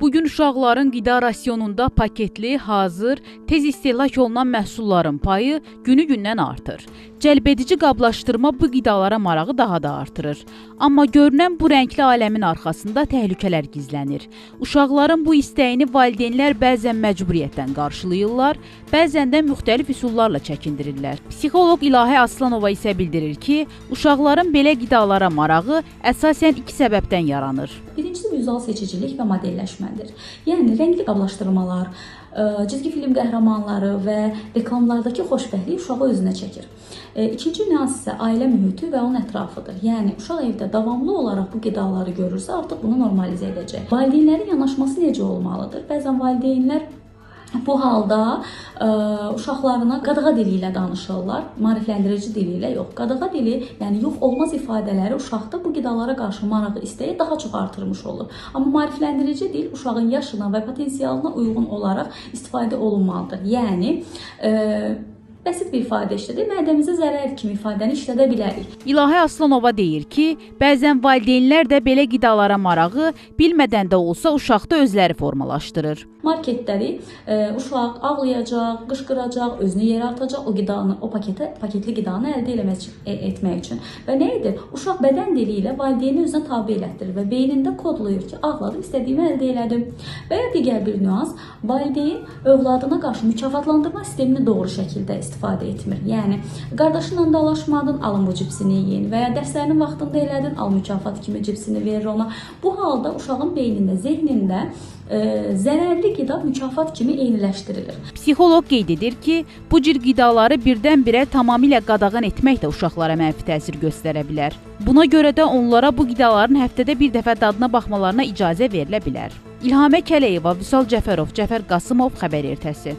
Bugün uşaqların qida rasionunda paketli, hazır, tez istehlak olunan məhsulların payı günü-gündən artır. Cəlbedici qablaşdırma bu qidalara marağı daha da artırır. Amma görünən bu rəngli aləmin arxasında təhlükələr gizlənir. Uşaqların bu istəyini valideynlər bəzən məcburiyyətdən qarşılayırlar, bəzən də müxtəlif üsullarla çəkindirirlər. Psixoloq İlahə Aslanova isə bildirir ki, uşaqların belə qidalara marağı əsasən iki səbəbdən yaranır. Birincisi vizual seçicilik və modelləşmədir. Yəni rəngli qablaşdırmalar, cizgi film qəhrəmanları və reklamlardakı xoşbəxtlik uşağı özünə çəkir. İkinci nüans isə ailə mühiti və onun ətrafıdır. Yəni uşaq evdə davamlı olaraq bu qidaları görürsə, artıq bunu normalizə edəcək. Valideynlərin yanaşması necə olmalıdır? Bəzən valideynlər bu halda uşaqlarına qadağa dili ilə danışırlar, maarifləndirici dili ilə yox. Qadağa dili, yəni yox olmaz ifadələri uşaqda bu qidalara qarşı marağı, istəyi daha çox artırmış olur. Amma maarifləndirici dil uşağın yaşına və potensialına uyğun olaraq istifadə olunmalıdır. Yəni bəsit bir ifadə işlədir, mədəmizə zərər kimi ifadəni işlədə bilərik. İlahə Aslanova deyir ki, bəzən valideynlər də belə qidalara marağı bilmədən də olsa uşaqda özləri formalaşdırır. Marketləri uşaq ağlayacaq, qışqıracaq, özünü yerə atacaq o qidanı, o paketli qidanı əldə etmək üçün. Və nə edir? Uşaq bədən dili ilə valideyni özünə tabe elətdirir və beynində kodlayır ki, ağladım, istədiyimi əldə elədim. Və ya digər bir nüans, valideyn övladına qarşı mükafatlandırma sistemini doğru şəkildə istifadə etmir. Yəni, qardaşınla dalaşmadın, alın bu cipsini yeyin və ya dərslərinin vaxtında elədin, al mükafat kimi cipsini verir ona. Bu halda uşağın beynində, zehnində zərərli qida mükafat kimi eyniləşdirilir. Psixoloq qeyd edir ki, bu cür qidaları birdən-birə tamamilə qadağan etmək də uşaqlara mənfi təsir göstərə bilər. Buna görə də onlara bu qidaların həftədə bir dəfə dadına baxmalarına icazə verilə bilər. İlhamə Kələyeva, Vüsal Cəfərov, Cəfər Qasımov, Xəbər Ertəsi.